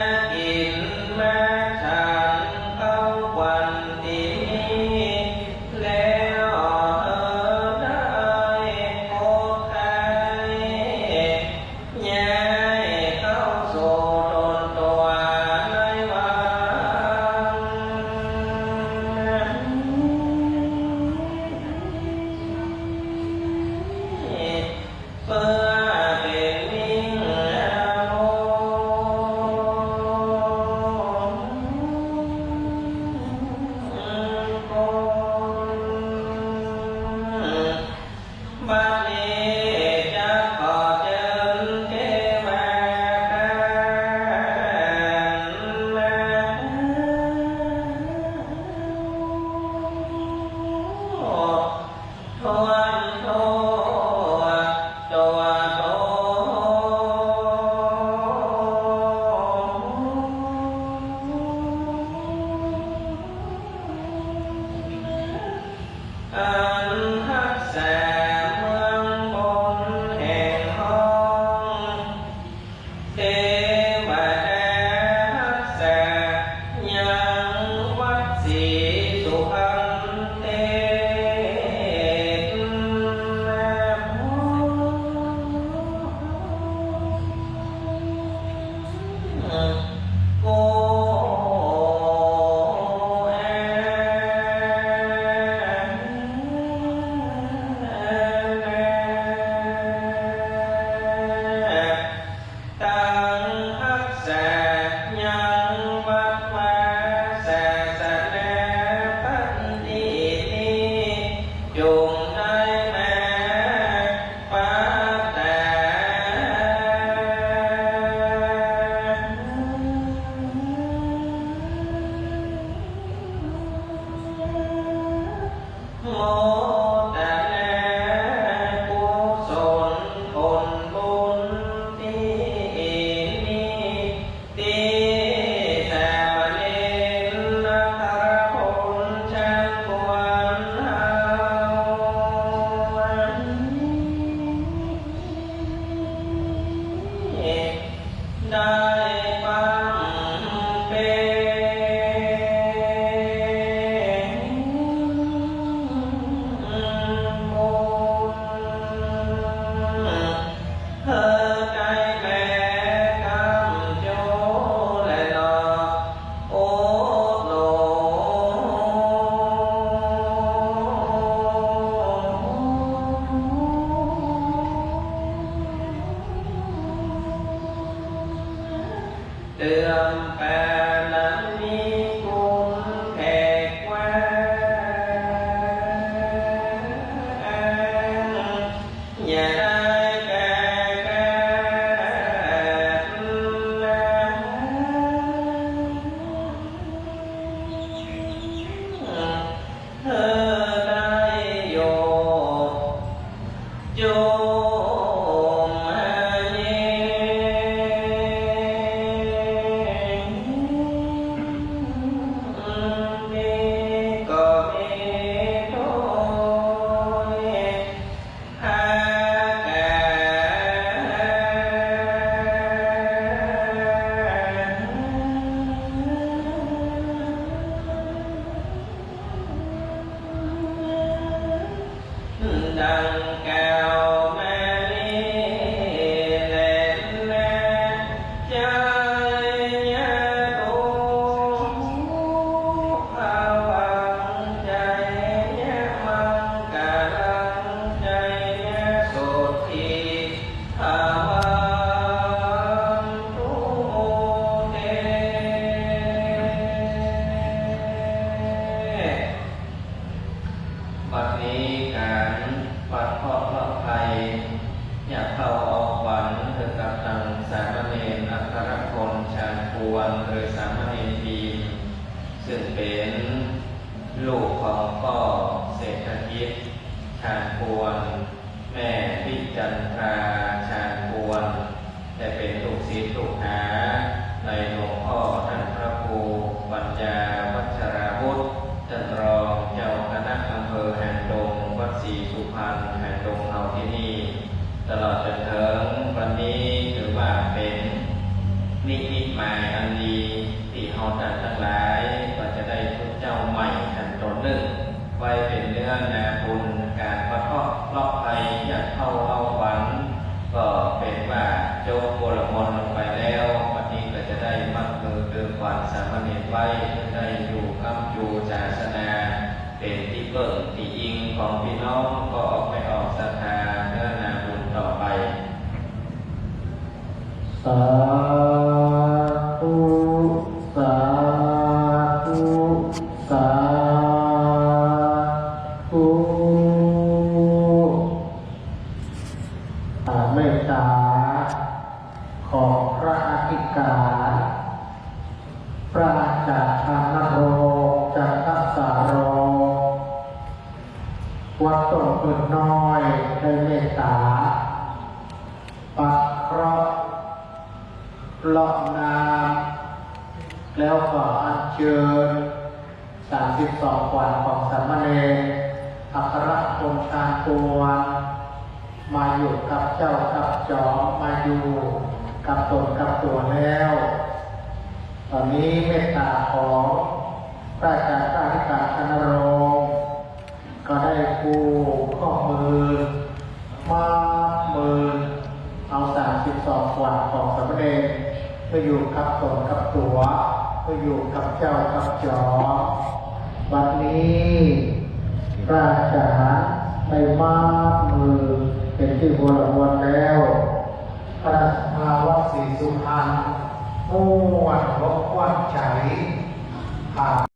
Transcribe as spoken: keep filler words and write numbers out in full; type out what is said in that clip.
กิ๋นมาฉันเข้าควันตี้นี้ แล้วเฮาได้อดไข้ ย้ายเข้าสู่ต๋นตั๋วในวัง เปื้อเป๋นมิ่งมงคล บัดนี้จะขอเจิญเทวาต้านนา ทวนทั่วตัวโต อันฮักษาเมืองบนแห่งห้อง เทวดาฮักษายังวัดศรีสุพรรณเทพ โก ตังฮักษายังวัดวาศาสนาปันตี้นี้ จุ่งได้มาปะตา โมตนากุศลผลบุญตี้นี้ ตี้สามเณรอัครพลช่างควรเฮา ได้บำเพ็ญบุญ เฮาได้แม้กำโจและนอ โอโล เติมปารมีคุณแผ่กว้าง อย่าได้แก่แก่ เฮาได้อยู่จุ่มเย็น นี้ก็มีโดย อาการดังกล่าวมานี้แลนา จายะตุ ภะวัง จายะมังคะลัง จายะสุทธิ ภะวันตุ เต บัดนี้ก๋านปัดเคราะห์เคราะห์ภัย ยะเข้าเอาขวัญหื้อกับตังสามเณรอัครพล ชาญพวน หรือสามเณรบีม ซึ่งเป๋นลูกของป้อเศรษฐกิจ ชาญพวน แม่วิจันทรา ชาญพวน และเป๋นลูกศิษย์ลูกหาในหลวงป้อต้านพระครูปัญญาวัชราวุธ ต้านรองเจ้าคณะอำเภอหางดง วัดศรีสุพรรณหางดงเฮาตี้นี่ ตลอดจ๋นเถิงวันนี้ ถือว่าเป๋นนิมิตหมายอัน ตังหลายก็จะได้ทุนเจ้าใหม่ขันต๋นนึ่ง ไว้เป๋นเนื้อนาบุญก๋านปะเคราะห์เคราะห์ภัย ญาติเข้าเล่าขวัญ ก็เป๋นว่าจบวรมนต์ลงไปแล้ว วันนี้ก็จะได้มัดมือเติมขวัญสามเณรไว้ เพื่อได้อยู่ค้ำจู๋ศาสนา เป๋นตี้เปิ้งตี้อิงของปี้น้อง ก็ออกไปออกศรัทธาเนื้อนาบุญต่อไป สาธุ สาธุ สาธุ อ่า เมตต๋าของพระอธิการ พระอาจารย์ธนโรม จันทสาโร วัดต้นปืนน้อย ได้เมตต๋า ปะเคราะห์ เลาะนาม แล้วก็อัญเชิญ สามสิบสองขวัญของสามเณร อัครพลทานปวง มาอยู่กับเจ้ากับจ๋อม มาอยู่กับต๋นกับตั๋วแล้ว ต๋อนนี้เมตต๋าของพระอาจารย์พระอธิการธนโรม ก็ได้ผูกข้อมือ มัดมือ เอาสามสิบสองขวัญของสามเณร ไปอยู่กับต๋นกับตั๋ว ไปอยู่กับเจ้ากับจ๋อม บัดนี้ พระอาจารย์ได้มัดมือ เป๋นตี้วรมนต์แล้ว คณะสภาวัดศรีสุพรรณ ม่วนอกม่วนใจ๋ ผ่าน